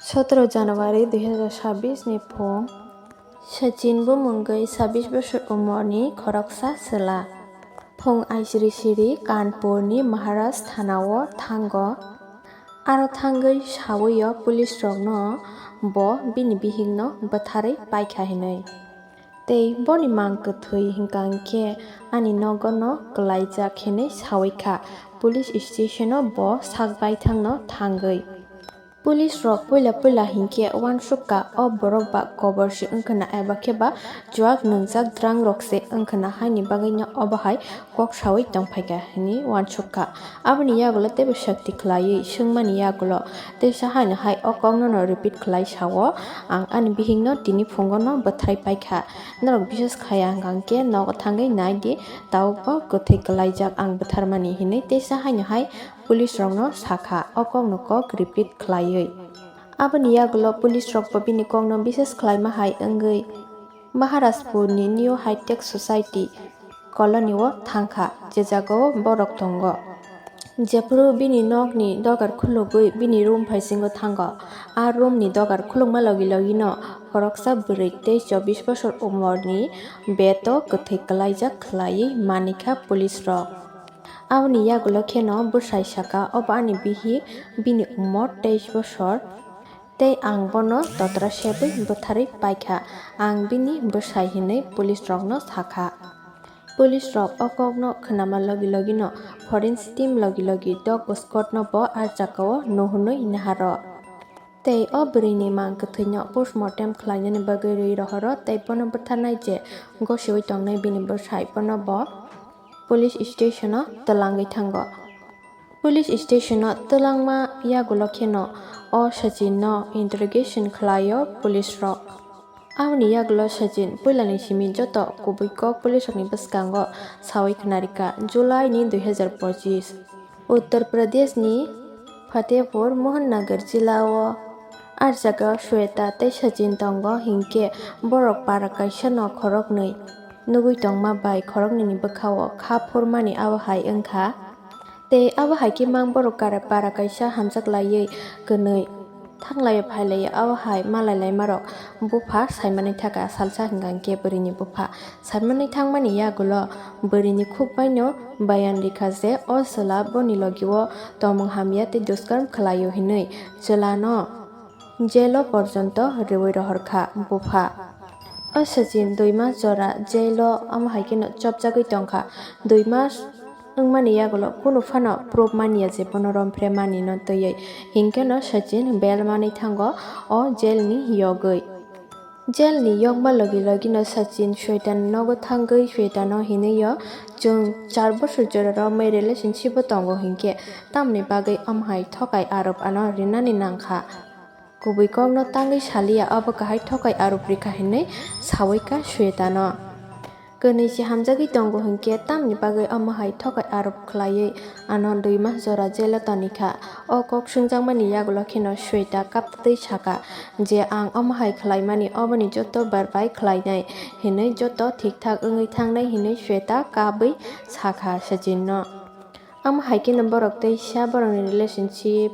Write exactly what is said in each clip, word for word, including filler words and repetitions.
Sotoro January dui hazar sabbish ni phung, Sachin bumungwi sabbish bosor umorni khoroksa chwla phung aisiri siri Kanpurni Maharaj thanao thango. Aro thangwi sawi-o police rokno bo bini bihikno bwtharwi paikha hinwi. Tei boni mang kwthwi hwnkha hwnkhe ani nogo no kwlaijak hinwi sawi kha, police station o bo sak baithang no thangwi. Police rok puila puila hinkhe uansuk kha o borok ba kobor se wngkhwna eba khe ba chuak nwngjak drang rok se wngkhwna haini bagwi no obo hai kok sawi tongphaikha hinwi uansuk kha. Aboni yagulo teibo sakti khwlaiwi swngmani yagulo teisa haino hai o kokno no repeat khwlai sao, ang ani bihikno tini phungo no bwthrai paikha. Norok biswas khaya hwnkha hwnkhe nogo thangwi nai di, tabukbo kwthwi kwlaijak ang bwtharmani hinwi teisa haino hai police rokno sakha o kokno kok repeat khwlaiwi. Aboni yagulo police rokbo bini kokno biswas khwlaima hai wngwi Maharajpurni New Hitech Society colony o thangkha, je jagao borok tongo. Jephuru bini nokni dogar khulugwi bini room phaisingo thango. A roomni dogar khulukma logi logino khoroksa bwrwi tei chobbish bosor umorni beto kwthwi kwlaijak khwlaiwi manikha police rok. Aboni yagulo kheno bwsai saka, "Obo ani bihik, bini umor teis bosor, tei ang bono totra sebwi bwtharwi paikha, ang bini bwsai," hinwi police rokno sakha. Police rok o kokno khwnama logi logino forensic team logi logi dog squad no bo a jagao nuhunwi naharo. Tei o bwrwini mang kwthwino postmortem khlainani bagwi rwi rohoro tei bono bwtharnai je gosiwi tongnai bini bwsai bono bo police station o twlangwi thango. Police station o twlangma yagulo kheno o Sachin no interrogation khlaio police rok. Aboni yagulo Sachin puilani simi joto kubui kok police rokni bwskango sawi khwnarikha July ni dui hazar pochis. Uttar Pradesh ni Fatehpur Mohan Nagar jila o ar jaga Shweta tei Sachin tongo, hinkhe borok para kaisa no khoroknwi nugwi tongma bai khoroknwini bwkhao kha phurmani abo hai wngkha. Tei abo hai khe mang borok kara para kaisa hamjak laiwi kwnwi thanglaiwi phailaio, abo hai malailaimarok bupha saimanwi thaka salsa hwnkha hwnkhe bwrwini bupha saimanwi thangmani yagulo bwrwini khukbaino bayan rikha je o chwla boni logio tongmung hamya tei duskarm khlaio hinwi chwlano jailo porjonto rwui rohorkha bupha. O Sachin dui mas jora jailo, omo hai kheno chopjagwi tongkha. Dui mas wngmani yagulo kunu phano proof manya je bono rompre mani no twiwi. Hinkhe no Sachin bail manwi thango o jail ni yogwi. Jail ni yokma logi logi no Sachin Shweta ni nogo thangwi Shweta no hinwi o, "Chwng char bosor jora romwi relationship o tongo hinkhe tamni bagwi omo hai thokai arop ano rinani nangkha?" Kubui kokno tangwi saliya, abo kahai thokai arop rikha hinwi sawi kha Shweta no. Kwnwi se hamjagwi tongo hinkhe tamni bagwi omo hai thokai arop khlaiwi ano dui mas jora jailo tonikha. O kok swngjakmani yagulo kheno Shweta kaptwi sakha je, "Ang omo hai khlaimani oboni joto bar bai khlainai hinwi, joto thik thak wngwi thangnai," hinwi Shweta kabwi sakha Sachin no. Omo hai kheno borok teisa borokni relationship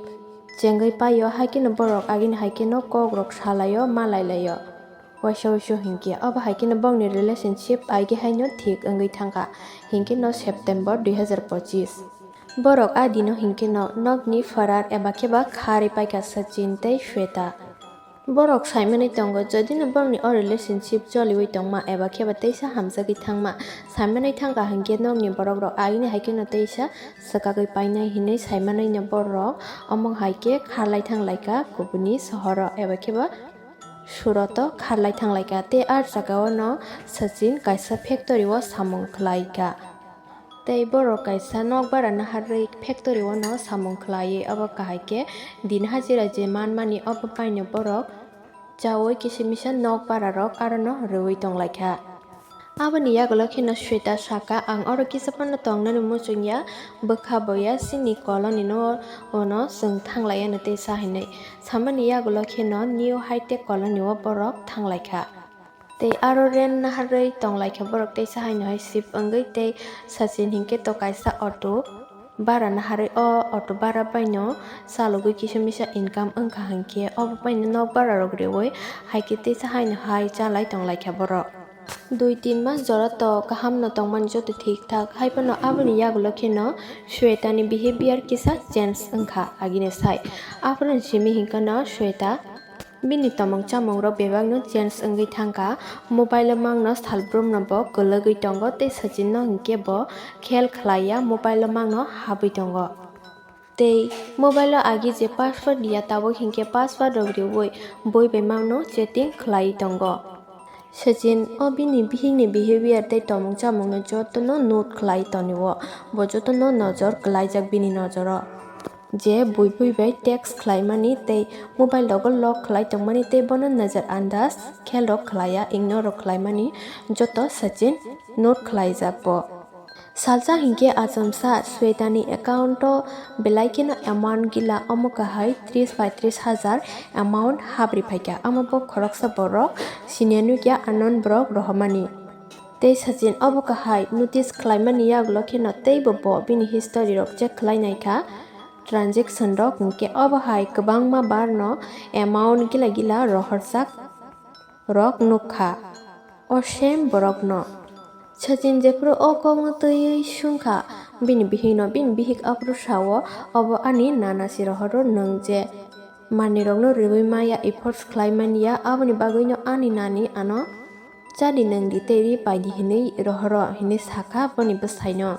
chengwi paio, hai kheno borok agini hai kheno kok rok salaio, malailaio. Waisa waisa hinkhe obo hai kheno bongni relationship agi haino thik wngwi thangkha, hinkhe no September dui hazar pochis. Borok a dino hinkhe no nokni pharar eba khe ba kharwi paikha Sachin tei Shweta. Borok saimanwi tongo, jodi no borokni o relationship choliwi tongma eba khe ba teisa hamjagwi thangma saimanwi thangkha hinkhe nokni borok rok agini hai kheno teisa swkagwi painai hinwi saimanwi no borok omo hai khe kharlai thanglaikha kubuni sohoro eba khe ba Surat o kharlai thanglaikha tei a jagao no Sachin kaisa factory o samung khlaikha. Tei borok kaisa nokbar naharwi factory o no samung khlaiwi, obo kahai khe din hajira je manmani obo paino borok chaui kisa misa nokbara rok aro no rwui tonglaikha. Aboni yagulo kheno Shweta sakha, "Ang oro kisa phano tongnani muchungya, bwkha boya chini colony no, ono chwng thanglaiya," no tei sa hinwi samani yagulo kheno New Hitech Colony o borok thanglaikha. Tei aro rent naharwi tonglaikha borok teisa haino hai shift wngwi, tei Sachin hinkhe to kaisa auto Bara naharwi o auto bara baino chalogwi kisa misa income wngkha hinkhe obo baino nok bara rok riwi haikhe teisa haino hai chalai tonglaikha borok. Dui tin mas jora to kaham no tongmani joto thik thak, haiphano aboni yagulo kheno Shweta ni behavior kisa change wngkha agini sai. Aphuru simi hinkhe no Shweta bini tomong chamung rok bebak no change wngwi thangkha. Mobile o mangno salbrum no bo kwlwgwi tongo tei Sachin no hinkhe bo khel khlaiya, mobile o mangno habwi tongo. Tei mobile o agi je password ya tabuk hinkhe password rok riwi bui bai mangno chatting khlai tongo. Sachin o bini bihikni behavior tei tomung chamungno jotono note khlai tonio, bo jotono nojor klaijak bini nojoro. Je bui bui bai text khlaimani tei mobile rogo lock khlai tongmani tei bono najar andas khel rok khlaiya, ignore rok khlaimani joto Sachin note khlaijak bo. Salsa hinkhe achomsa Shwetani account o belai kheno amount gila, omo kahai tris paitris hajar amount habri phaikha, amo bo khoroksa borok siniya nukya unknown borok rohormani. Tei Sachin obo kahai notice khlaimani yagulo kheno teibo bo bini history rok check khlai naikha, transaction rok hinkhe obo hai kwbangma bar no amount gila gila rohorjak rok nukha o same borokno. Sachin jephuru o kokno twiwi swngkha bini bihikno, bini bihik aphuru sao, "Obo ani nana se rohoro, nwng je manwirokno riwi maya, efforts khlai manya, aboni bagwino ani nani ano chadi nwngdi tei ri paidi hinwi rohoro," hinwi sakha boni bwsaino.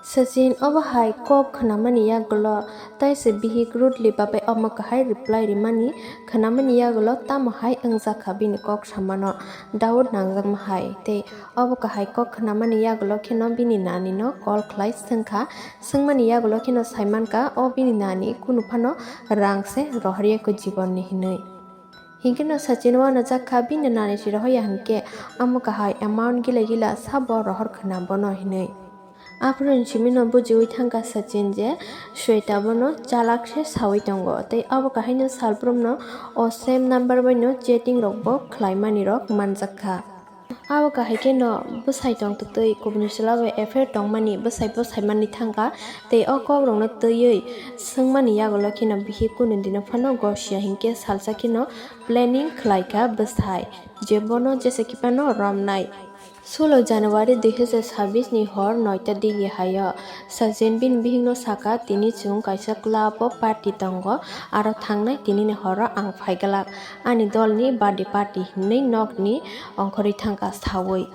Sachin obo hai kok khnamani yagulo taisa bihik rudely babai omo kahai reply rimani khnamani yagulo tamo hai wngjakha bini kok samano doubt nangjakma hai. Tei obo kahai kok khnamani yagulo kheno bini nani no call khlai swngkha, swngmani yagulo kheno saimankha o bini nani kunu phano rang se rohorya kho jibonni hinwi. Hinkhe no Sachin uanajakha bini nani se rohorya hinkhe amo kahai amount gila gila sabo rohor khna bono hinwi. Aphuru ni simi no bujiwi thangkha Sachin je Shweta bono chalak se sawi tongo tei abo kahaino salbrumno o same number bai no chatting rok bo khlaimani rok manjakha. Abo kahai khe no bwsai tongtwtwi kubuni chwla bai affair tongmani bwsai bo saimani thangkha tei o kok rokno twiwi swngmani yagulo kheno bihik kunu dino phano gosiya hinkhe salsa kheno planning khlaikha bwsai je bono jesa kiphano romnai. Sulo January dui hazar sabbish ni hor noita digi haio Sachin bini bihikno sakha, "Tini chwng kaisa club o party tongo, aro thangnai tinini horo ang phaiglak ani dolni birthday party," hinwi nokni ongkhorwi thangkha sawi.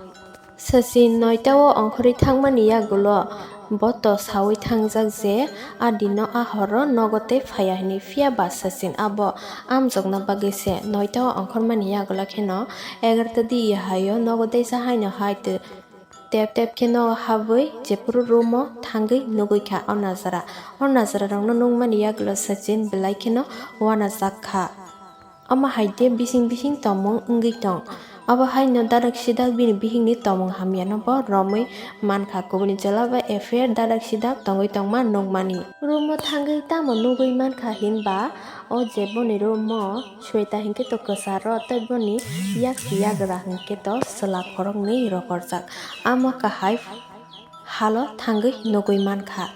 Sachin noita o ongkhorwi thangmani yagulo bo to sawi thangjak je a dino a horo nogo tei phaiya hinwi, phiya ba Sachin abo amjokna bagwi se noita o ongkhormani yagulo kheno egarota di yahaio nogo teisa haino hai tep tep khe nogo habwi jephuru room o thangwi nugwi kha o najra. O najra rokno nukmani yagulo Sachin belai kheno uanajak kha. Omo hai de bising bising tongmung wngwi tong. Obo hai no dadak sidak bini bihikni tongmung hamya no bo romwi mankha, kubuni chwla bai affair dadak sidak tongwi tongma nukmani. Room o thangwi tamo nugwi mankha hinba o je boni room o Shweta hinkhe to kwcharo tei boni yak yagra hinkhe to chwla khoroknwi rohorjak. Amo kahai halo thangwi nugwi mankha.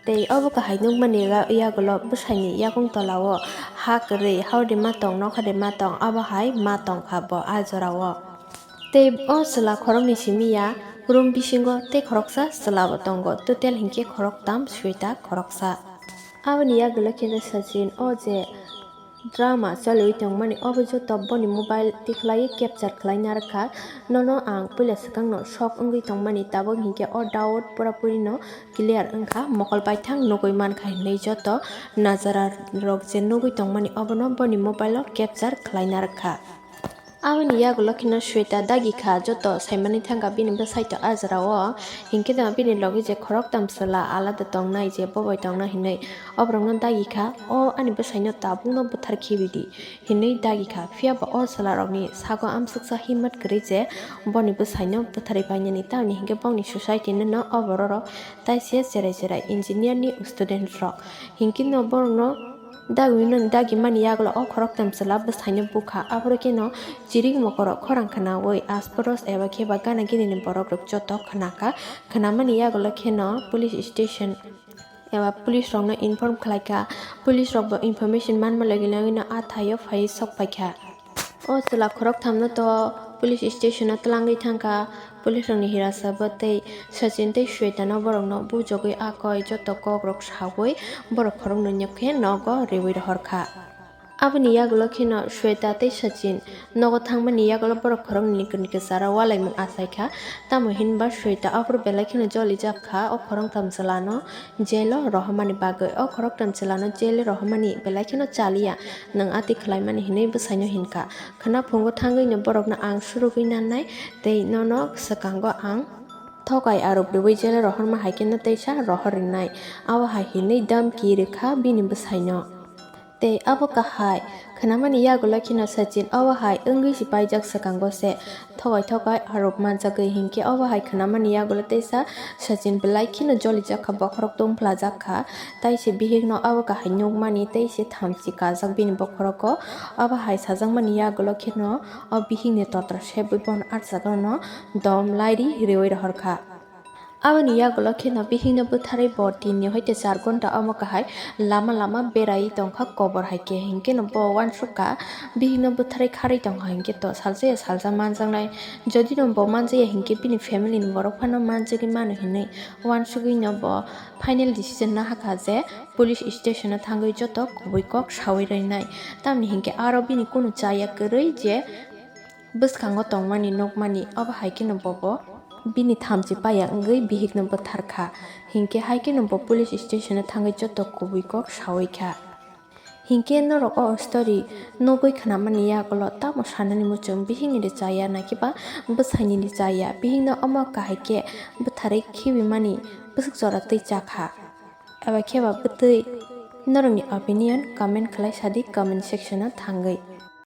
Tei obo kahai nukmani ya-, yagulo bwsaini yakung tolao ha kwrwi hao de ma tong, nokha de ma tong, abo hai ma tongkha bo a jorao. Tei o chwla khoroknwi simi ya room bisingo tei khoroksa chwla bo tongo, total hinkhe khoroktam Shweta khoroksa. Aboni yagulo khe Sachin o je drama choliwi tongmani obo joto boni mobile tikhlaiwi capture khlai narwkha. Nono ang puila swkangno shock wngwi tongmani, tabuk hinkhe o doubt purapurino clear wngkha, mokol baithang nugwi mankha hinwi joto najara rok je nugwi tongmani obono boni mobile o capture khlai narwkha. Aboni yagulo kheno Shweta dagi kha, joto saimani thangkha bini bwsai to a jorao, hinkhe no bini logi je khoroktam chwla alada tongnai je bo bai tongna hinwi, oborokno dagi kha, "O ani bwsaino tabukno bwthar khibi di," hinwi dagi kha. Phiya ba o chwlarokni sago amsuksa himmat kwrwi je boni bwsaino bwtharwi painani, tamni hinkhe bongni society no no obororok taise cherai cherai engineer ni student rok. Hinkhe no borokno dagwino dagimani yagulo o khoroktam chwla bwsaino bukha. Aphuru kheno chirik mokorok khorang khnaui asporos eba khe ba gana ginini borokrok joto khnakha. Khnamani yagulo kheno police station eba police rokno inform khlaikha. Police rokbo information manma logi logino a thaio phaiwi sokphaikha. O chwla khoroktham no to police station o twlangwi thangkha. Police rokni hirasa bo tei Sachin tei Shweta no borokno bujogwi a koi joto kok rok sawi borok khoroknwi no khe nogo riwi rohorkha. Aboni yagulo kheno Shweta tei Sachin nogo thangmani yagulo borok khoroknwi ni kwcharo walaimung achaikha. Tamo hinba Shweta aphuru belai kheno jolijak kha o khoroktham chwlano jail o rohormani bagwi. O khoroktham chwlano jail o rohormani belai kheno chaliya, nwng ati khlaimani hinwi bwsaino hinkha. Khwna phungo thangwino borokno ang surugwi nannai tei nono swkango ang thokai arop rwui jail o rohorma hai kheno teisa rohor rinai. Abo hai hinwi damki rwkha bini bwsaino. Tei abo kahai khwnamani yagulo kheno Sachin obo hai wngwi si paijak swkango se thokai thokai arop manjagwi, hinkhe obo hai khwnamani yagulo teisa Sachin belai kheno jolijak kha, bokhorok tongphlajak kha, tei se bihikno abo kahai nukmani tei se thamchi kajak bini bokhorogo. Obo hai sajakmani yagulo kheno o bihikni totra sebwi bono ah jagano dom lairi riwi rohorkha. Aboni yagulo kheno bihikno bwtharwi bo tinni hoite char ghonta omo kahai lama lama berai tongkha kobor hai khe, hinkhe no bo uansukha bihikno bwtharwi kharwi tongkha hinkhe to salsa ya salsa manjaknai, jodi no bo manjakya hinkhe bini family ni borok phano manjagwi mano hinwi uansugwi no bo final decision nahakha je police station o thangwi joto kubui kok sawi rwnai, tamni hinkhe aro bini kunu chaya kwrwi je bwskango tongmani nukmani, obo hai kheno bobo bini thamchi paya wngwi bihikno bwtharkha. Hinkhe hai kheno bo police station o thangwi joto kubui kok sawi kha. Hinkhe norok o story nugwi khwnamani yagulo tamo sanani muchung bihikni de chaya nakiba bwsaini de chaya, bihikno omo kahai khe bwtharwi khibi mani bwswk jora twi chakha. Eba khe ba bwtwi? Norokni opinion comment khlai sadi comment section o thangwi.